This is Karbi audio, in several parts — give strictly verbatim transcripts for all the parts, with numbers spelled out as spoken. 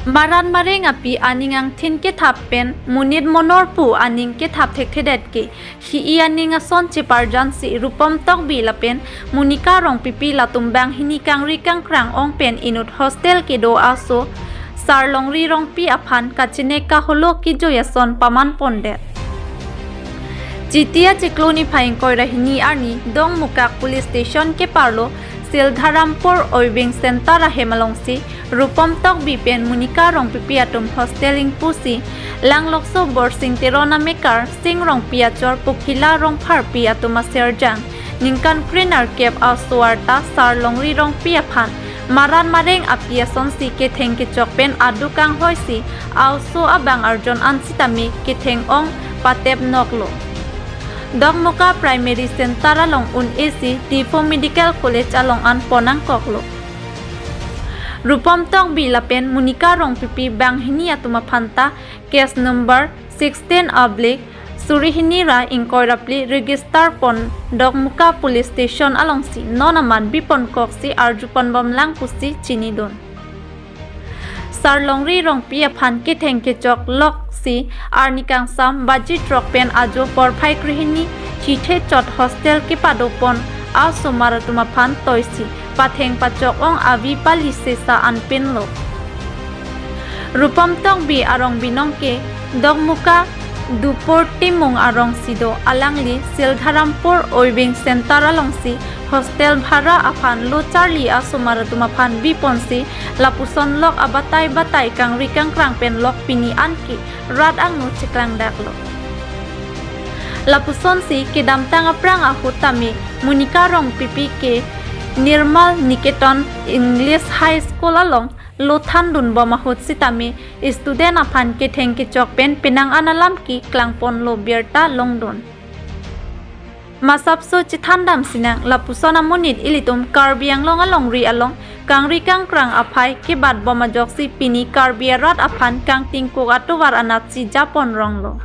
Maran mareng api aning angthin kethap pen monit monorpu aning kethap thekthedet ke hi-i aning ason cheparjan si Rupom Tokbi lapen Monica Rongpipi latum banghini kangri kangkrang ong pen inut hostel kedo aso Sarlongri Rongpi aphan kachine kaholo kejoi ason paman pondet. Chiti achiklo niphai ingkoi ra hini arni Dongmukak Police Station keparlo Sildharampur Oiving Center ahem alongsi Rupom Tokbi pen Monica Rongpipi atum hostel ingpusi Langlokso Borsing Teron amekar Sing Rongpi achor Pokila Rongpharpi atum aserjang ningkan krenerkep aso arta Sarlongri Rongpi aphan maran mareng api asonsi ketheng kechok pen aduk kanghoisi aoso abang arjon an sitame ketheng ong patep noklo. Dongmukak Primary Center along un-esi Diphu Medical College along an pon nangkoklo. Rupom Tokbi lapen Monica Rongpipi banghini atum aphanta case number sixteen oblique suri hini ra ingkoi ra phli register pon Dongmukak Police Station alongsi non amat bipon koksi arju ponbomlang pusi chinidun. Sarlongri Rongpi aphan ketheng kechok loksi arni kangsam baji throk pen ajo porphai krehini chithe chot hostel kepado pon asomar atum aphan toisi patheng pachok ong avi pali sesa anpinlo. Rupom Tokbi arong binong ke Dongmukak Dupur Timung arongsi do, alangli Sildharampur Oiving Center alongsi hostel bhara aphan lo charli asomar atum aphan biponsi lapuson lok abatai batai kangri kangkrang pen lok pini anke rat angno cheklangdaklo. Lapusonsi kedamtang aphrang ahut tame Monica Rongpipi ke Nirmal Niketan English High School along lo thandun bom ahut sitame student aphan ketheng kechok pen penang an alam keklang ponlo birta longdun. Masapso chethandam sinang lapuson amonit ilitum Karbi Anglong alongri along kangri kangkrang aphai kebat bom ajoksi pini Karbi arat aphan kangtingkuk atovar anatsi japon ronglo.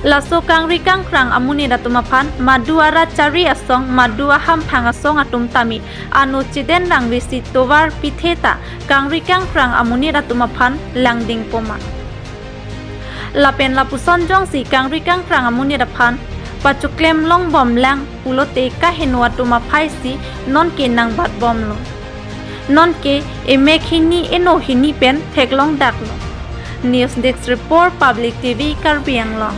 Laso kangri kangkrang amonit atum aphan madu arat chari asong madu ahamphang asong atum tame ano chedendang risi tovar pithe ta kangri kangkrang amonit atum aphan langding poma. Lapen lapuson jongsi kangri kangkrang amonit aphan pachoklem longbomlang pulote kaheno atum aphaisi nonke nangbat bomlo. Nonke emek hini eno hini pen theklongdaklo. News Desk Report, Public T V, Karbi Anglong.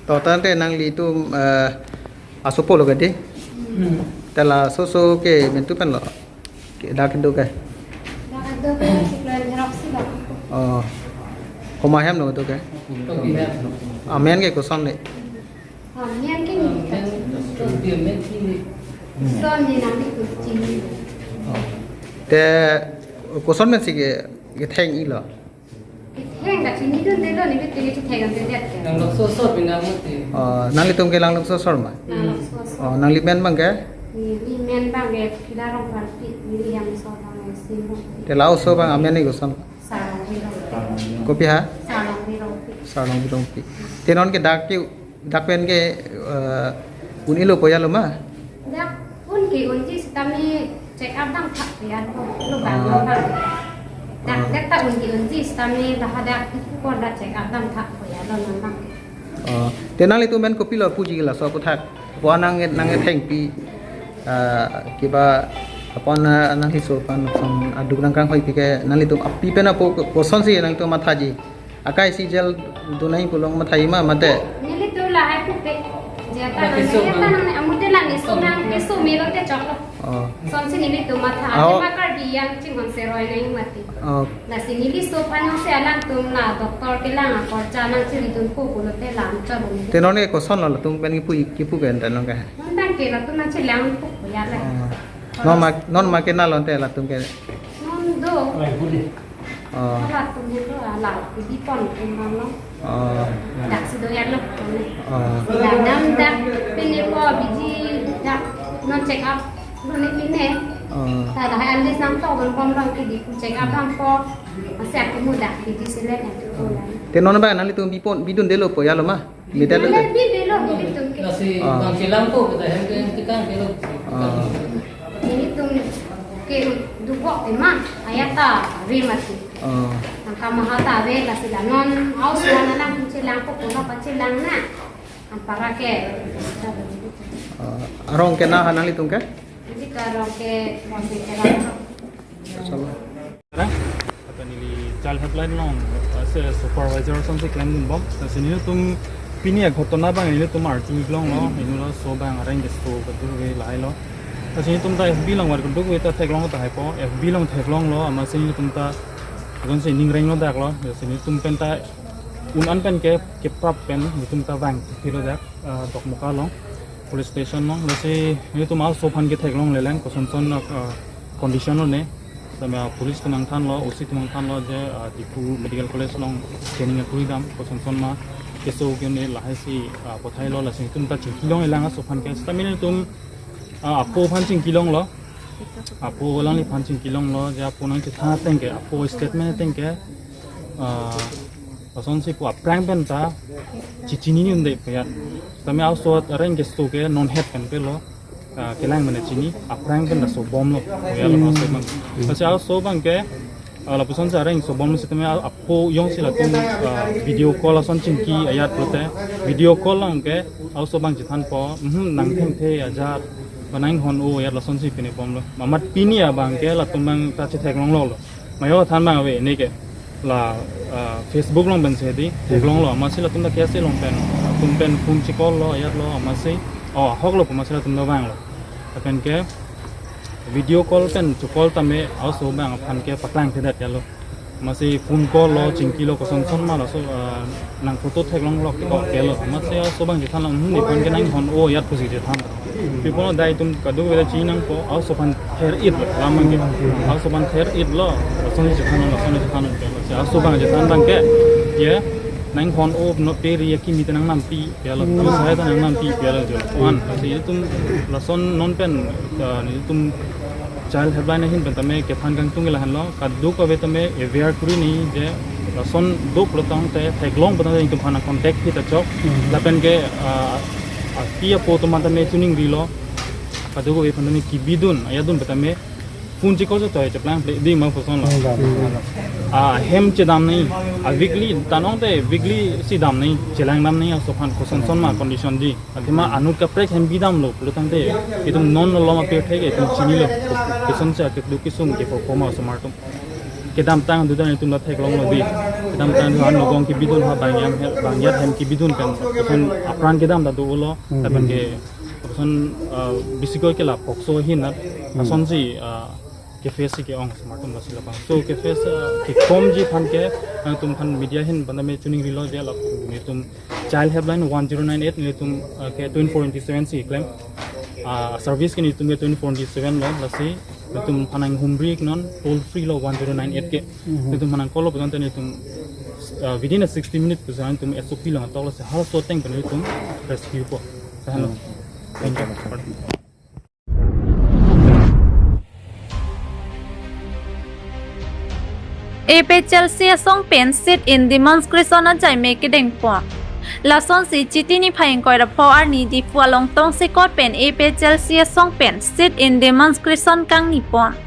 To tangte nanglitum, eh, asopo lo kadi? Hmm. Te laso aso ke mentu pen lo? Ke dak do ke? Dak do ke, si plan herok si dak. Oh. Komat ahem lo do ke? Kopi ahem. Amen ke koson le? Amen ke ni. Amen. Kopi amen ke ni. Son ni nang ni kucing. Oh. Te koson men si ke, ketheng-i lo? Ketheng ta chinidunde lo, neli tini chethengdunde. Langlokso asor bina mati. Oh, nanglitum ke Langlokso asor ma? Langlokso asor. Oh, nangli men abang ke? Neli men abang ke Pokila Rongpharpi, neli hemso abang ke Sing Rongpi. Te la oso abang amen ni koson? Sarlongri Rongpi. Kopi ha? Sarlongri Rongpi. Sarlongri Rongpi. Te non ke dak ke Dak pen ke, eh, un-elo po ya lo ma? Dak un ke unji sitame check up damthak po ya lo, lo bang lo bang. Dak, dak ta un ke unji sitame dah dak ikor dak check up damthak po ya lo non bang. Oh, te nanglitum men kopilo puji laso aphuthak? Apot nang, nangthengpi, eh, kiba apot nang, nanghiso aphan aduk nangkanghoipi ke nanglitum api pen apo kosonsi nangtum mathaji? Akai si jail dunai pulo mathaji ma mate? Nelitum lahai pupe. Jeta nang, jeta nang, amude lang iso nang, iso melo te choklo. Oh. Sonsi nelitum matha, oh, ate makar biang chinghon seroi nang mati. Oh. Lasi neli so panong si alangtum la doctor kelang akorcha nang chilidun po pulote lam chorong. Te non ke koson lo latum pen kipu, kipu ke enta non ke? Non abang ke latum nang chelang po ya la. Oh. Non ma, non ma ke nalonte latum ke? Non do. Oh. Latum helo, ah, la, biji pon, pon, pon, no. Oh. Dak si do ya lo. Oh. Dak nam dak, pini po biji dak, non check up, lo ni pini. Oh. Ta lahai an le sang to bang bom bang ke di pu check up bang ko. Masi aku muda ke di selen ya tu ko la. Te non bang nanglitum bipon bidun detlo po ya lo ma? Bidun detlo. Bidun detlo, bidun ke. Lasi Ah. bang chelang ko kita hem ke tikang ke lo. Ah. Nelitum ke dukok tema ayat ta ave mati. Oh. Angka maha ta ave lasi la non aus la na nang chelang ko ko na pa chelang na. Ampara ke. Ah, arong ke na ha nanglitum ke? Jadi ka arong ke mau chelang. Salam. Kata neli child helpline along, eh, se supervisor asonsi klemdun bom. Lasi nelitum pini aghotona abang nelitum arju longlong lo, inut aso abang areng keso kedo ke lahai lo. Lasi nelitum ta F B along var kedo ke ta theklong tahai po, F B along theklong lo, amatsi nelitum ta akonsi ning renglo dak lo. Lasi nelitum pen ta un an pen ke keprap pen nelitum ta vang philo dak, eh, Dokmoka along police station along. Lasi nelitum aso aphan ke theklongle lang, kosonson, eh, condition lo ne. Tame police atum nangthanlo, O C atum nangthanlo je, ah, Diphu Medical College along scanning akuri dam, kosonson ma keso ke ne lahai si, ah, pathai lo, lasi nelitum ta chingki longle lang aso aphan ke. Sitame nelitum, ah, apo aphan chingki longlo. Apo alangliphan chingki longlo, je apo nangchethan ateng ke, apo statement ateng ke, ah, lasonsi pu aphrang pen ta chichinine un-e pu ya. Tame aso areng keso ke non het pen pe lo. Ah, kelang mene chini, aphrang pen laso bomlo. Ya lo aso abang. Lasi aso abang ke, ah, lapuson si areng so bomlo sitame a-, apo jongsi latum, ah, video call ason chingki ayat pulote. Video call along ke, aso abang chethan po, mhm, nang thengthe ajat, ba nang hon-o ayat lasonsi pine bomlo. Mamat pini abang ke, latum abang ta chetheklonglo lo. Mayo than abang ave ne ke la, ah, Facebook along pen si di theklonglo, amatsi latum ta K S A along pen, latum pen phone che-call lo ayat lo, amatsi, oh, ahok lo amatsi latum ta vanglo. Lapen ke video call pen che-call tame aso abang aphan ke paklangthedet ya lo. Amatsi phone call lo, chingki lo, kosonson ma laso, ah, nang photo theklong lok ke lo. Amatsi aso abang chethanlo, hmm, nephan ke nang hon-o ayat pusi chethan. People dai atum kadokave ta chinang po, aso aphan ther-it lo, lam abang ke. Aso aphan ther-it lo, lasonsi chethan lo, lasonsi chethan lo. Lasi aso abang chethan abang ke, ye, nang hon-o no pe ri akimi ta nang nampi, ya lo, tu saya ta nang nampi, ya lo, jo. Wan, lasi itum lason non pen, ah, itum child helpline ahin pen tame kethan kangtung ke lahenlo, kadokave tame aware kuri nangji je, lason do pulo tangte, theklong pulo tangte itum aphan contact hit achok, lapen ke, ah, api apo atum aphan tame chuning rilo, kadokave aphan tame kebidun, ayat dun pen tame phone che-call si toy cheplang ple di ma puson lo. Ah, hem chedam nangji, a weekly, tanong te weekly si dam nangji, chelang dam nangji, aso aphan kosonson ma condition di. Athema anut kaprek hem bidamlo pulo tangte, itum non lo ma pirthe ke itum chinilo. Kosonsi ake duk kesung ke perform asomar atum. Kedamtang dudan itum la theklonglo di. Kedamtang dudan nogong kebidun ha bang yang he-, bang yat hem kebidun pen. Itum apran kedam ta dolo. Lapen ke, itum, ah, bisikoi ke la POCSO ahin nat. Lasonsi, ah, ke-face ke-ong asomar atum lasi labang. So ke-face, ah, kekomji aphan ke, nangtum aphan media ahin pen tame chuning rilo je lapu nelitum child helpline one zero nine eight nelitum, ah, ke twenty-four into seven si klem. Ah, service ke nelitum ke twenty-four into seven lo, lasi nelitum aphan nanghumri non toll free lo one zero nine eight ke. Nelitum aphan nang-call lo pulo tangte nelitum, ah, within a sixty minute pusi nelitum S O P lo ngatok lo, lasi halaso ateng pen nelitum rescue po. Lahenlo. Thank you. A P H L C asong pen sit-in demonstration ajai me kedeng pon. Lasonsi Chiti niphai ingkoi ra pho arni Diphu along tongsekot pen A P H L C asong pen sit-in demonstration kangni pon.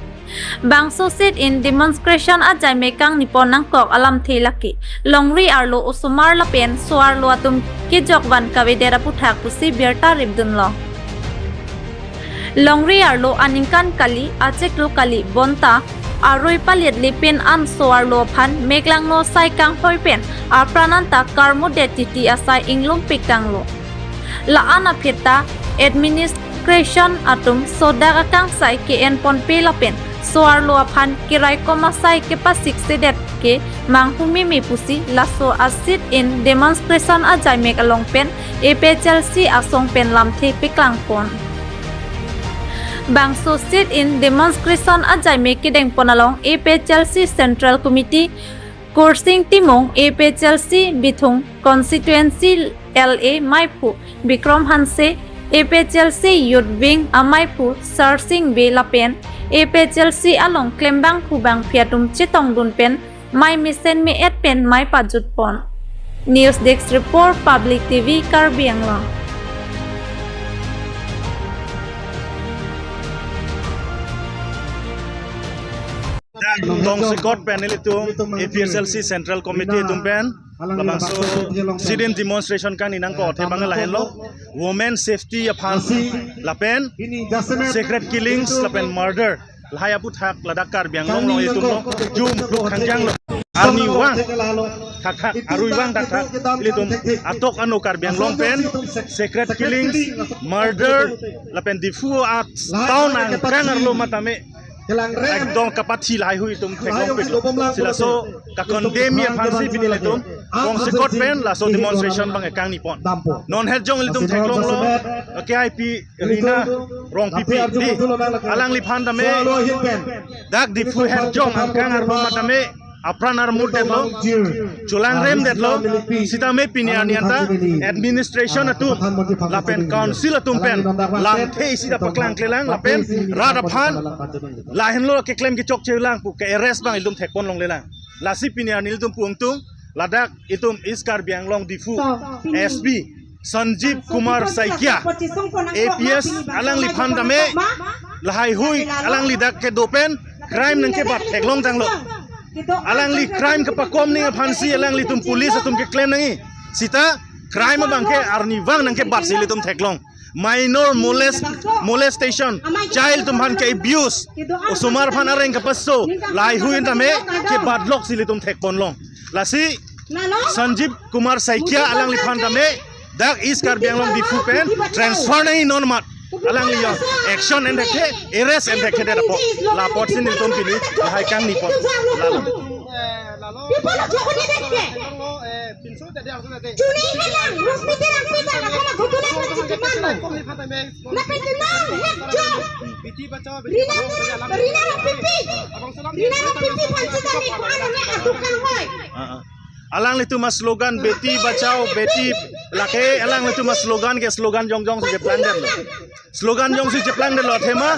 Bangso sit-in demonstration ajai me kangni pon nangkok alamthe lake longri arlo osomar lapen so-arlo atum kejok van kavedet aputhak pusi birta ripdunlo. Longri arlo aningkan kali, achiklo kali, bonta arui palit lipin an so-arlo aphan meklangno sai kanghoi pen apran anta karmudet titi asai inglumpik tanglo. La-an aphi ta administration atum sodak akangsai ke-en ponpe lapen so-arlo aphan keraikom asai kepasik sedet ke manghumeme pusi laso a sit-in demonstration ajai mek along pen A P H L C asong pen lamthe paklang pon. Bangso sit-in demonstration ajai mek kedeng pon along A P H L C Central Committee Kursing Timung, A P H L C Bithung Constituency L A Maiphu Bikram Hanse, A P H L C Youth Wing amaiphu Sarsing Bey lapen A P H L C along klembangphu bangphi atum chetongdun pen mei mesen me-et pen mei pajutpon. News Desk Report, Public T V, Karbi Anglong. Tongsekot pen ilitum A P H L C Central Committee atum pen labangso sit-in demonstration kangni nangkok athe abang lahenlo, women safety aphan lapen sacred killings lapen murder lahai aputhak ladak Karbi Anglong along itum lo jum pluk khangjang lo. Arnivang thakthak, aruivang thakthak ilitum atok ano Karbi Anglong pen sacred killings, murder lapen Diphu a town angkang arlo matame ekdom kapathi lahai hui itum theklongpiklo. Si laso ka-condemn aphansi pini ilitum Tongsekot pen laso demonstration abang kangni pon. Non het jong ilitum theklonglo, K I P Rina Rongpipi di, alangliphan tame dak Diphu het jong angkang arlo matame apran armut detlo, cholangrem detlo, sitame pini arni anta administration atum lapen council atum pen lamthe isi ta paklangklelang lapen rat aphan lahenlo keklem kechokchelang pu ke-arrest abang ilitum thekpon longlelang. Lasi pini arni ilitum pu ingtung, ladak itum East Karbi Anglong Diphu S P Sanjeev Kumar Saikia, A P S, alangliphan tame lahai hui alangli dak kedo pen crime nangkebat theklongtanglo. Alangli crime kepakom ning aphansi alanglitum police atum keklem nangji. Sita crime abang ke arnivang nangkebatsi ilitum theklong. Minor molest, molestation, child atum aphan ke-abuse, osomar aphan areng kepaso, lahai hui tame kebatloksi ilitum thekponlong. Lasi Sanjeev Kumar Saikia alangliphan tame dak East Karbi Anglong Diphu pen transfer nangji non mat. Alangli jong action enthekthe, arrest enthekthe det apot. La apotsi nelitum pini lahai kangni pon. Lalo. Ah, ah. Alanglitum a-slogan Beti Bachao, Beti, lake alanglitum a-slogan ke slogan jongjong si cheplangdetlo. Slogan jongsi cheplangdetlo athema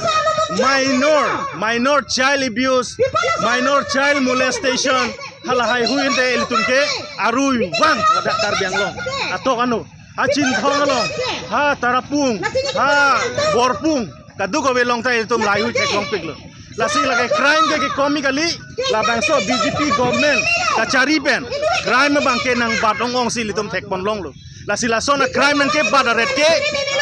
minor, minor child abuse, minor child molestation, halahai hui ante ilitum ke aruivang ladak Karbi Anglong atok ano, ha Chinthong along, ha Tarapung, ha Borpung, kadokave along ta ilitum lahai hui theklongpiklo. Lasi lake crime ke kekomi kali, labangso B J P government kachari pen crime abang ke nangbat ong-ongsi ilitum thekponlonglo. Lasi lason a-crime nangkebat aret ke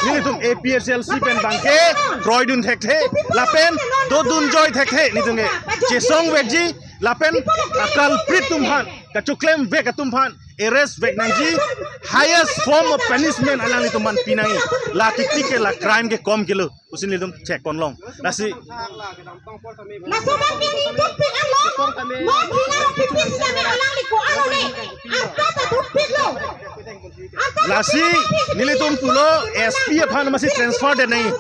nelitum A P H L C pen abang ke kroidun thekthe lapen dodunjoi thekthe nelitum ke chesongvekji lapen a-culprit atum aphan, kachoklemvek atum aphan arrest vek nangji, highest form of punishment alanglitum aphan pinangji. La tiktike la crime kekom kelo pusi nelitum check ponlong. Lasi Laso abang ke nelitum pik anlo, non Rina Rongpipi sitame alangli ko arlo le, anto ta dukpiklo. Lasi nelitum pulo S P aphan masi transfer det nangji.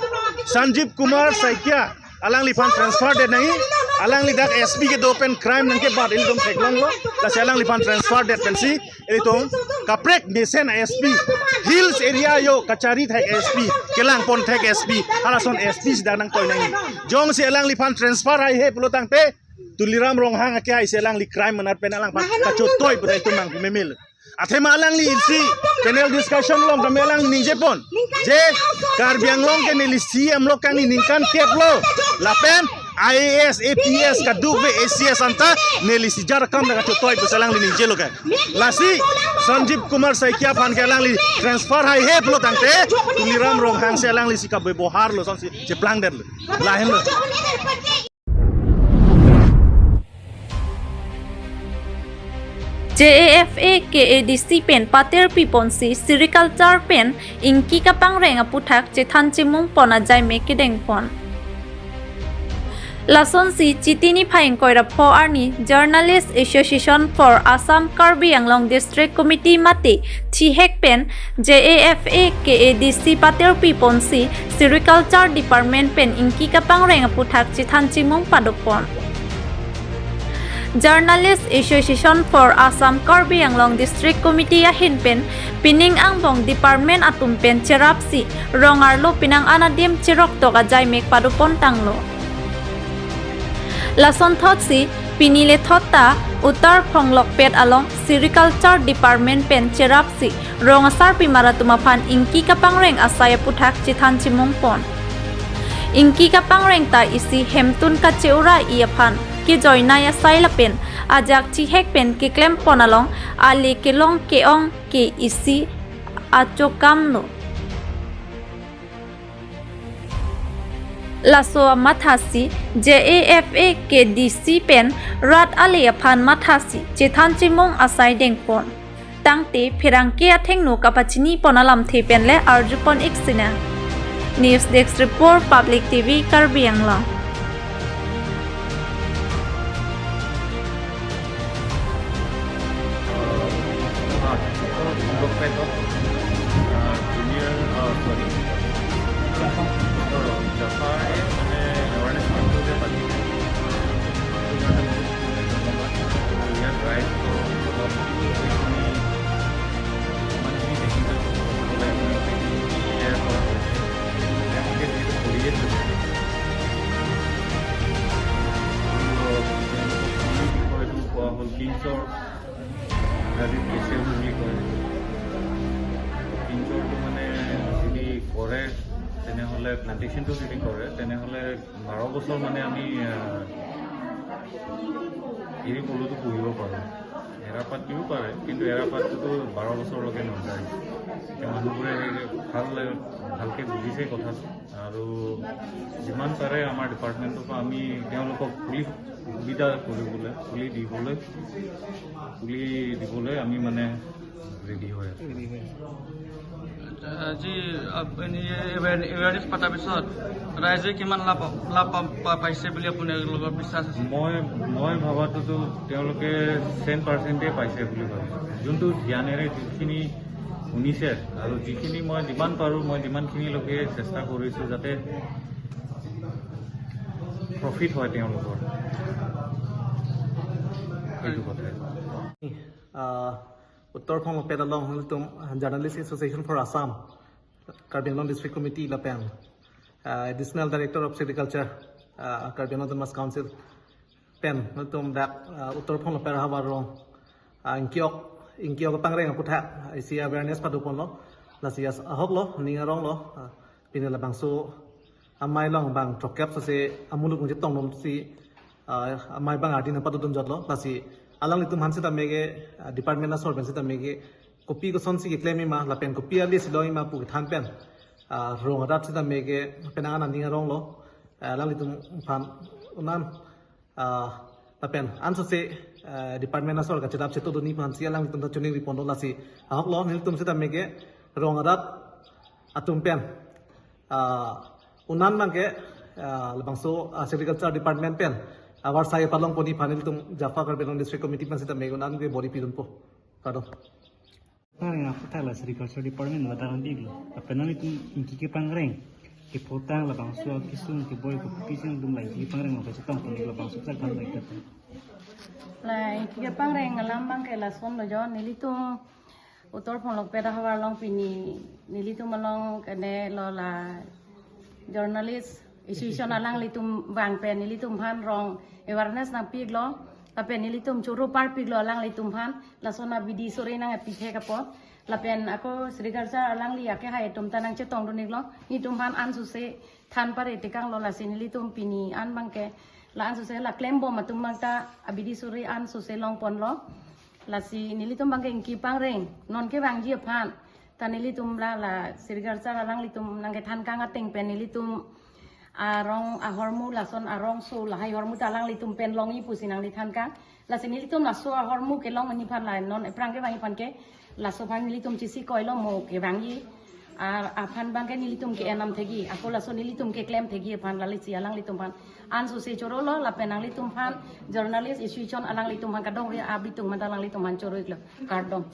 Sanjeev Kumar Saikia alangliphan transfer det nangji. Alangli dak S P kedo pen crime nangkebat ilitum theklonglo. Lasi alangliphan transfer det pensi ilitum kaprek mesen S P, Hills area yo kachari thek S P, kelangpon thek S P, halason S P si dak nangtoi nangji. Jongsi alangliphan transfer haihe pulo tangte, Tuliram Ronghang ake aisi alangli crime manat pen alangphan kachotoi pura itum nang memil. Athema alangli isi panel discussion along tame alangli ningjepon je Karbi Anglong ke neli C M lo kangni ningkan kep lo. Lapen I A S, I P S, kadokave A C S anta neli si jar akam ta kachotoi pusi alangli ningjelo ke. Lasi Sanjeev Kumar Saikia aphan ke alangli transfer haihe pulo tangte Tuliram Ronghang si alangli si kabebohar lo, son si cheplangdetlo. Lahenlo. J A F A K A D C pen paterpi ponsi sericulture pen ingki kapangreng aputhak chethan chimung pon ajaime kedeng pon. Lasonsi Chiti niphai ingkoi ra pho arni Journalist Association for Assam Karbi Anglong District Committee mate thihek pen J A F A K A D C paterpi ponsi Sericulture Department pen ingki kapangreng aputhak chethan chimung padopon. Journalist Association for Assam Karbi Anglong District Committee ahin pen pining angbong department atum pen cherapsi rong arlo penang an adim cheroktok ajaimek padopon tanglo. Lasonthotsi pini lethot ta Uttar Phonglokpet along Sericulture Department pen cherapsi rong asarpimar atum aphan ingki kapangreng asai aputhak chethan chimungpon. Ingki kapangreng ta isi hemtun kache-ura-i aphan kejoinai asai lapen ajak chihek pen keklempon along ale kelong ke-ong ke isi achokamlo. Laso amathasi J A F A K D C pen rat ale aphan mathasi chethan chimung asai dengpon. Tangte pherangke athengno kapachinipon alamthe pen le arjupon ik sinang. News Desk Report, Public T V, Karbi Anglong. Junior, uh, sorry. Jafa, eh, মানে, awareness campaign যে পাতিছে, ইয়াত ৰাইজ, ইমানখিনি technical problem, clear কৰা হৈছে। তেওঁলোকে যিহেতু কৰিয়ে থৈছে। আৰু তেওঁলোকক কি বিষয়টো কোৱা হ'ল, পিঞ্চৰ, ইংৰাজীত কেচিয়াবু বুলি কয়। পিঞ্চৰটো মানে যদি কৰে, তেনেহ'লে প্লাণ্টেশ্যনটো যদি কৰে, তেনেহ'লে বাৰ বছৰ মানে আমি, আহ, এৰী পলুটো পুহিব পাৰোঁ। এৰাপাতটোও পাৰে, কিন্তু এৰাপাতটোতো বাৰ বছৰলৈকে নাযায়। এতিয়া মানুহবোৰে সেই ভাল, ভালকৈ বুজিছে কথাটো। আৰু যিমান পাৰে আমাৰ ডিপাৰ্টমেণ্টৰ পৰা আমি তেওঁলোকক ফুলি সুবিধা কৰিবলৈ, ফুলি দিবলৈ, ফুলি দিবলৈ আমি মানে ৰেডি হৈ আছোঁ। আজি আপ-, এনে এৱে-, এৱেৰনেছ পতাৰ পিছত ৰাইজে কিমান লাভ, লাভ পা-, পা-, পাইছে বুলি আপোনালোকৰ বিশ্বাস আছে? মই, মই ভবাটোতো তেওঁলোকে চেণ্ট পাৰ্চেণ্টেই পাইছে বুলি ভাবিছোঁ। যোনটো জ্ঞানেৰে যিখিনি শুনিছে আৰু যিখিনি মই যিমান পাৰোঁ, মই যিমানখিনিলৈকে চেষ্টা কৰিছোঁ যাতে প্ৰফিট হয় তেওঁলোকৰ, সেইটো কথাই। আহ, Uttar Phonglokpet along nelitum Journalist Association for Assam, Karbi Anglong District Committee lapen, ah, Additional Director of Sericulture, ah, Karbi Anglong Autonomous Council pen nelitum dak, ah, Uttar Phonglokpet ahavar along, ah, ingki-ok, ingki-ok pangreng aputhak isi awareness padoponlo. Lasi as ahoklo, ning aronglo, ah, pini labangso amei along bang throkkep sose amuluk nungji tongdunsi, ah, amei bang ardi nangpadodunjotlo. Lasi alanglitum aphan sitame ke, ah, department asor pen sitame ke kopi kosonsi keklem-i ma lapen kopi ale si long-i ma pu kethan pen, ah, rong arat sitame ke penang an aning aronglo. Ah, alanglitum aphan un-an, ah, lapen ansose, ah, department asor kacherap chetongdunji aphansi alanglitum ta choningriponlo. Lasi ahoklo, nelitum sitame ke rong arat atum pen, ah, un-an abangke, ah, labangso, ah, Sericulture Department pen avarsai palongponji aphan nelitum Jafa Karbi Anglong District Committee pen sitame un-an ke bor-i pidunpo. Kardom. Pangreng aputhak la Sericulture Department vadaran biglo. Lapen nanglitum ingki kepangreng, kepotang labangso akesung keboi kopi si nangtum la ingki kepangreng lo kachetongpon labangso chak kan baik kata. La ingki kepangreng alam abangke lasonlo jo, nelitum Uttar Phonglokpet ahavar along pini nelitum along kene lo la Journalist Association alanglitum vang pen nelitum aphan rong awareness nangpiklo. Lapen nelitum choro parpiklo alanglitum aphan. Lason abidi sore nangpithek apot. Lapen ako Sericulture alangli akehai atum ta nangchetongdun-iklo. Nelitum aphan ansose than pare tekanglo, lasi nelitum pini an abangke la ansose la klembom atum abang ta abidi sore ansose longponlo. Lasi nelitum abangke ingki pangreng non kevangji aphan ta nelitum la, la Sericulture alanglitum nangkethankang ateng pen nelitum arong ahormu lason arongso lahai ahormu ta alanglitum pen long-i pusi nanglithankang. Lasi nelitum laso ahormu kelong-i aphan la non ephrang kevang-i aphan ke laso aphan nelitum chesikoilo, mo kevangji a-, aphan abangke nelitum ke-enam thekji, ako laso nelitum keklem thekji aphan, lasi alanglitum aphan ansose chorolo. Lapen nanglitum aphan Journalist Association alanglitum aphan kadokave abitung mata alanglitum aphan choro-iklo. Kardom.